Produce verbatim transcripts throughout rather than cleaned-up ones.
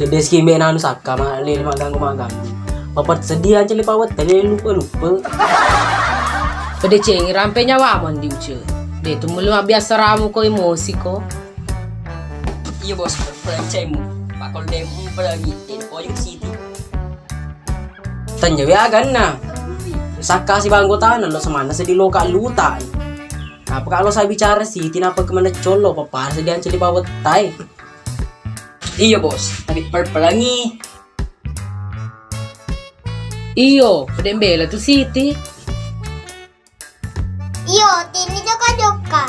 Deski mbe nanu sakka ma lele magganggu-magganggu. Papersedia aja le pawet tadi lupa-lupa. Pede cengi rampe nyawamu Andi Uce. De tu melu biasa ramu ko emosi ko. Iya bos, pencaimu. Pakol demu pelangi. Poyuk Siti. Tanya we aganna. Sakka si banggotana lo semana sedih lo kak lutai. Apa kalau saya bicara Siti napa kemana colo papar sedih aja le pawet tai. Iya bos, tapi perpelangi. Iyo, pede mbela tu Siti. Iyo, tini jokka-jokka.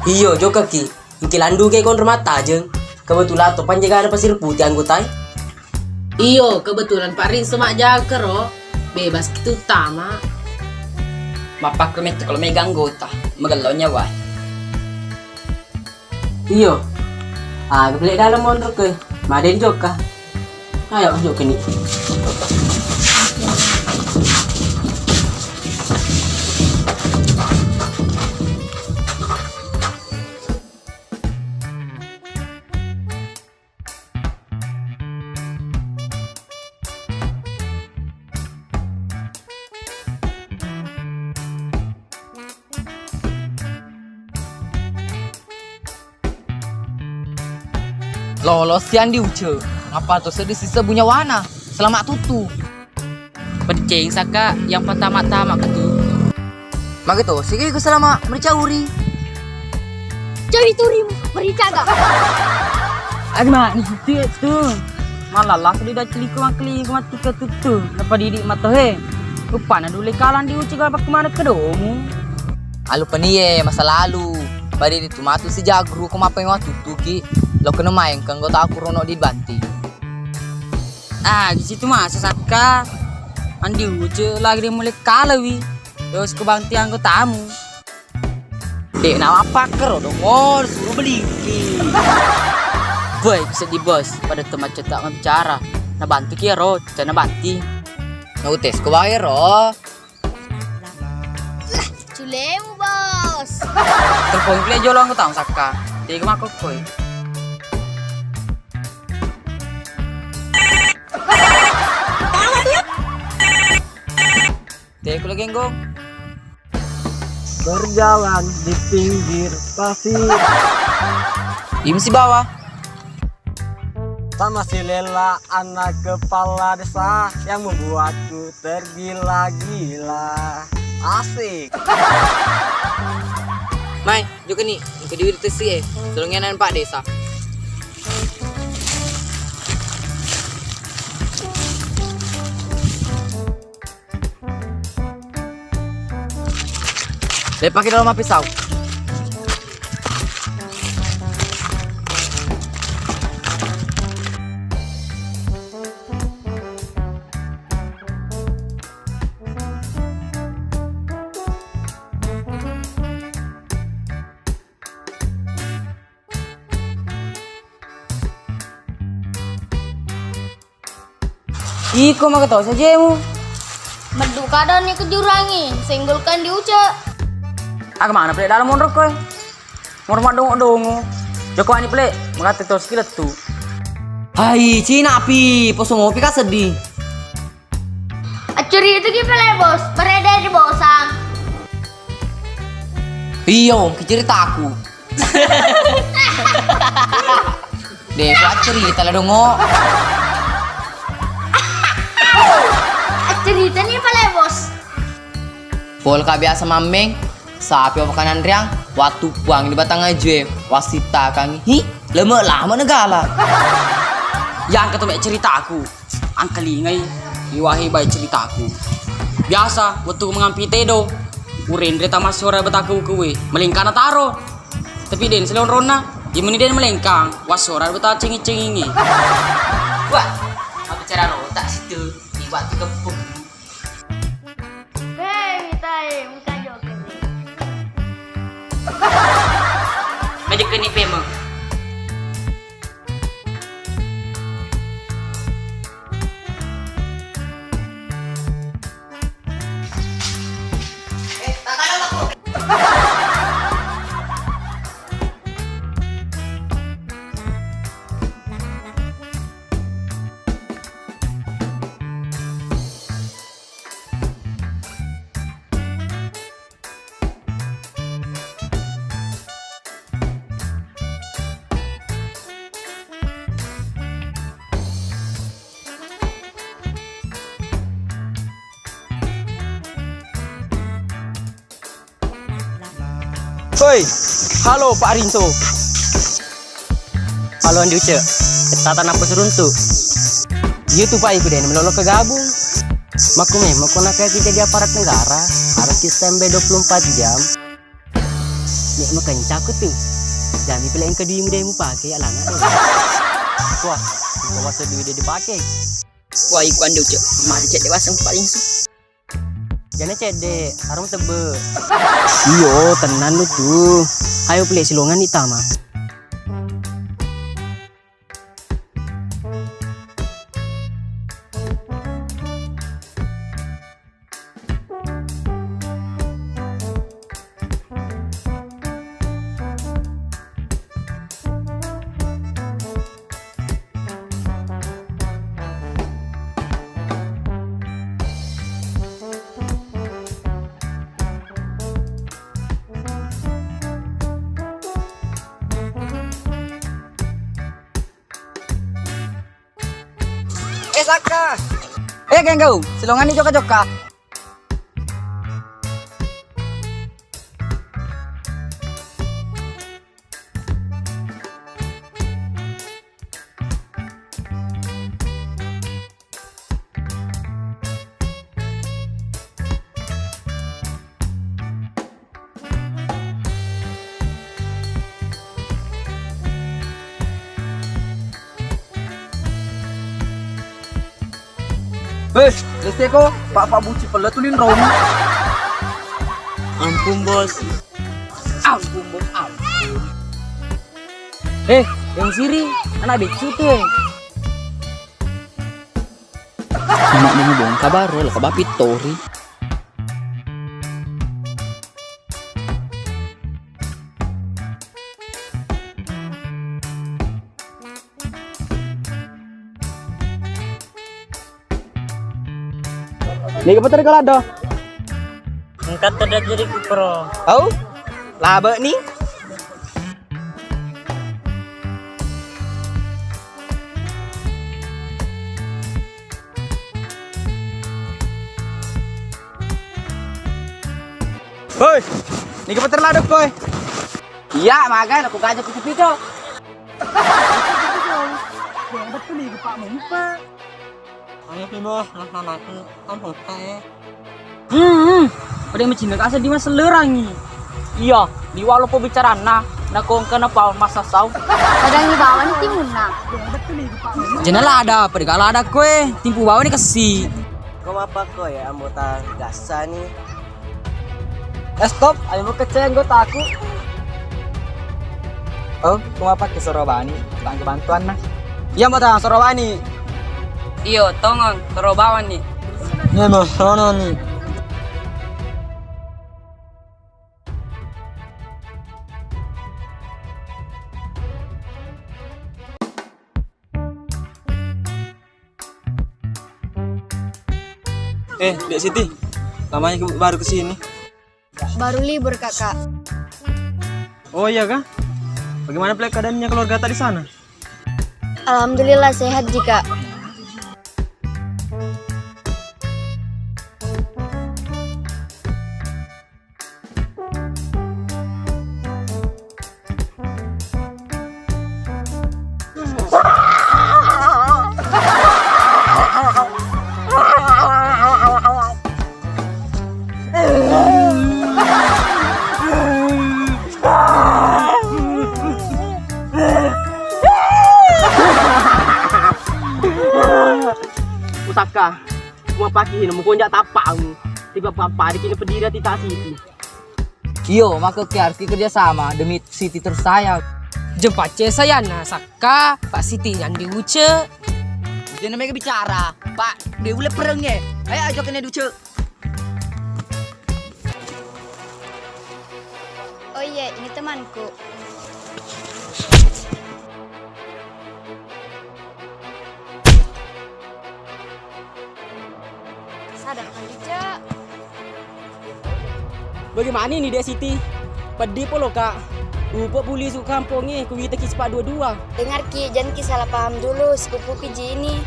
Iyo, jokka ki. Engki landu ke kon rumah tajeng. Kebetulan to panjaga ada pasir putih anggotai. Iyo, kebetulan Pak Rinso majjaga ro. Bebas kita utama. Mapakku metto kalau mega anggota, magello nyawa. Iyo. Ah, gepelek dalam monro ke. Maden jokka. Ayo, jokka ni. Lolos si Andi Uce, apa to sedih sisa bunyawana. Selamat tutu. Penceng saka yang pertama-tama ketu. Maga to, sigi ku selama merica uri. Cari turimu, merica ga? Aduh, mak, ni situ ya tu. Malah langsung dia celiku mangkeli ku mati ke tutu. Napa didik mata he? Rupana dule kalang di uci gabak kemana ke domu? Alu peniye masa lalu. Bari di tu matu si jagru ko mappeng watu tuki. Lo kena main ke anggota aku rono di banti. Ah, di situ masa sakka. Andi Uce lagi dia mulai kalawi. Terus kebanti anggotamu. Dek, nama pakkero dong. Oh, suruh beli. Woi, bisa di bos. Pada tempat cetak bicara. Nah, bantu kia ro, cana banti. Nah, utes ke wae ro. Lah, culemu, bos. Telepon kule jolo anggotamu sakka. Tiga mako koi. Teko lagi, Gong. Berjalan di pinggir pasir. Im si bawah. Sama si Lela, anak kepala desa yang membuatku tergila-gila. Asik. Mai, jokka ni, engka diwiritesi e. Tolong enan Pak Desa. Leppaki dalam pisau. Iko maka tau sajemu. Meddu kadani ke jurangi, senggolkan di uce. Aga mana pale dalam monro koe? Monro maddongo-dongo. Joko ani pale, maka tetos kilettu. Hai, cina pi, poso ngopi ka seddi. Acurituki pale, Bos, beredar di bosang. Iyo, kiceritaku. De, ku accerita la dongo. Accerita ni pale, Bos. Pol ka biasa mammeng, sapi apa kananreang, wattu puang di batang ajue, wassitakangi. Hi, leme lama negala. Yang ketemu ceritaku. Angkalingai, iwahi bai ceritaku. Biasa, wettu mengampi tedo, urenre tamassi ora betaku kuwe, melengkana taro. Tapi den selonronna, yemeni den melengkang, wassora beta cengi-cengingi. Wah, apa cara rotak situ, iwak kepung. Hei, mitai, muka joget. Maju ke ni pemo. Hoi, halo Pak Rinso. Halo Andi Ucek, tata nappa seruntu. Iya tu Pak, iku dena melolo ke gabung. Makku memang ko nakaki jadi aparat negara, harus ki standby dua puluh empat jam. Nek makencaku tu, jami pele engka dui muda yang mupake, ya langa deh. Wah, engka wasa dui de dipake. Wah, iku Andi Ucek, mari cedde waseng Pak Rinso. Jana cedde, harus tebbe. Iyo, tenang lu tu. Ayo pele silongan ni tama. Eh, Saka. Eh, Genggau, silonganni jokka-jokka. Wes, lesteko, Pak, Pak Buci pella tulin Romi. Ampun, Bos. Ampun, Bos, ampun. Eh, yang siri, anak beccu tu, eh. Cuma mau bongkar baru, lah, kebab pitori. Niga pateri kalado? Engka tedde jadi kupro. Au? Labe ni? Hoi, niga pateri lado koi? Iya, magai, aku gajah kucupito. Betul ni, Pak Mumpa. Ayo sih, Bos, makan aku. Kan susah, eh. Hmm, hmm. Pada macinna kasa di mas lerangi. Iya, di walo po bicaranna, nako engka na pa masa sau. Padangi bawang timunna. Jana lada, pada lada kue, timpu bawang ni kesi. Ko mapa ko ya, anggota gasa ni? Eh, stop, ayo mau kecek anggotaku. Oh, cuma pakai sorobani, tangke bantuan nah. Iya, mau tang sorobani. Iyo, tongang, sorobawani. Iya, mau sono ni. Eh, Dek Siti, lamanya ke-, baru ke sini. Baru libur, Kakak. Oh iya kah? Bagaimana pula keadaannya keluarga tak di sana? Alhamdulillah sehat, Jika. Usaka, kuma paki hino mukonjak tapakmu. Tiba papa dikini pedira tita siti. Iyo, maka ke harus kerja sama demi Siti tersayang. Jempacce sayana sakka, Pak Siti nyandi uce. Jangan mega bicara, Pak. Dia ulai perengnya. Ayo aja kena duce. Oh iya, ini temanku. Sadar kali, Cak. Bagaimana ini, Dek Siti? Pedih polo, Kak. Upo puli su kampongnge, kuwita ki sepak dua-dua. Dengar ki, jangan ki salah paham dulu, sepupu ki ji ini.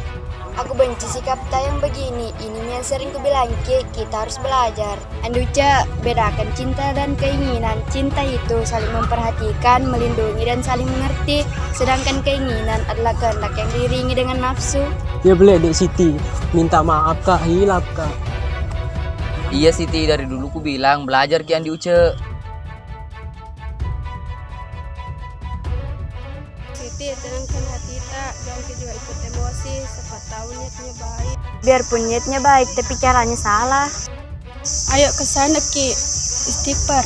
Aku benci sikapta yang begini. Ini yang sering kubilangki, kita harus belajar. Andi Uce, bedakan cinta dan keinginan. Cinta itu saling memperhatikan, melindungi, dan saling mengerti. Sedangkan keinginan adalah kehendak yang diiringi dengan nafsu. Ya boleh, Dek Siti. Minta maaf, Kak. Hilap, Kak. Iya, Siti. Dari dulu ku bilang, belajar ki, Andi Uce. Siti, tenangkan hatita. Jangan ki juga ikut emosi. Siapa tahu niatnya baik. Biarpun niatnya baik, tapi caranya salah. Ayo ke sana ki, istighfar.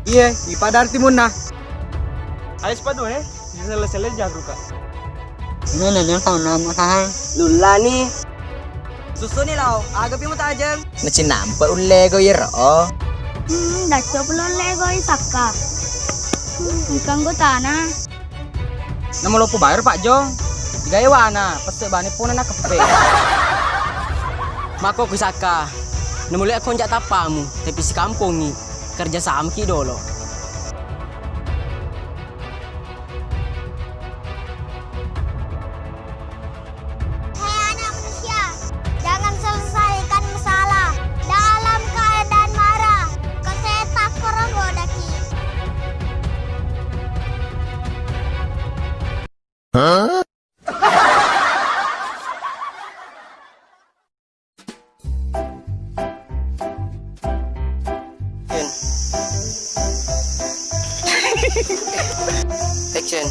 Iye, ipada arti munna. Ayo sepatu, eh. Disele-sele jagru, Kak. Ini nanya kau nama kahang. Lulla ni. Susu ni lau, aga pi mutajeng. Nacinampe ullego iyero. Hmm, dacco pulo ullego isakka. Hmm, engka anggotana. Namo loppo bayar, Pak Jong. Digawe wana, pesse bane pona na keppe. Mako ku Saka. Namo le konjak tappamu, tapi sikampongi. Kerja sama ki dolo. Hei anak manusia, jangan selesaikan masalah dalam keadaan marah. Keseta koro godaki. Action.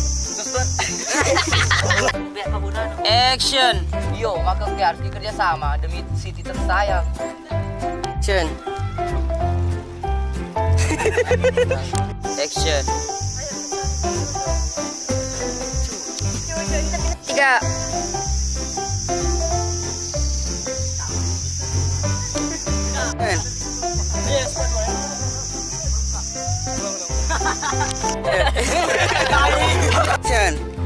Action. Yo, maka oke harus dikerja sama demi Siti tersayang. Action. Action. Tiga. Action.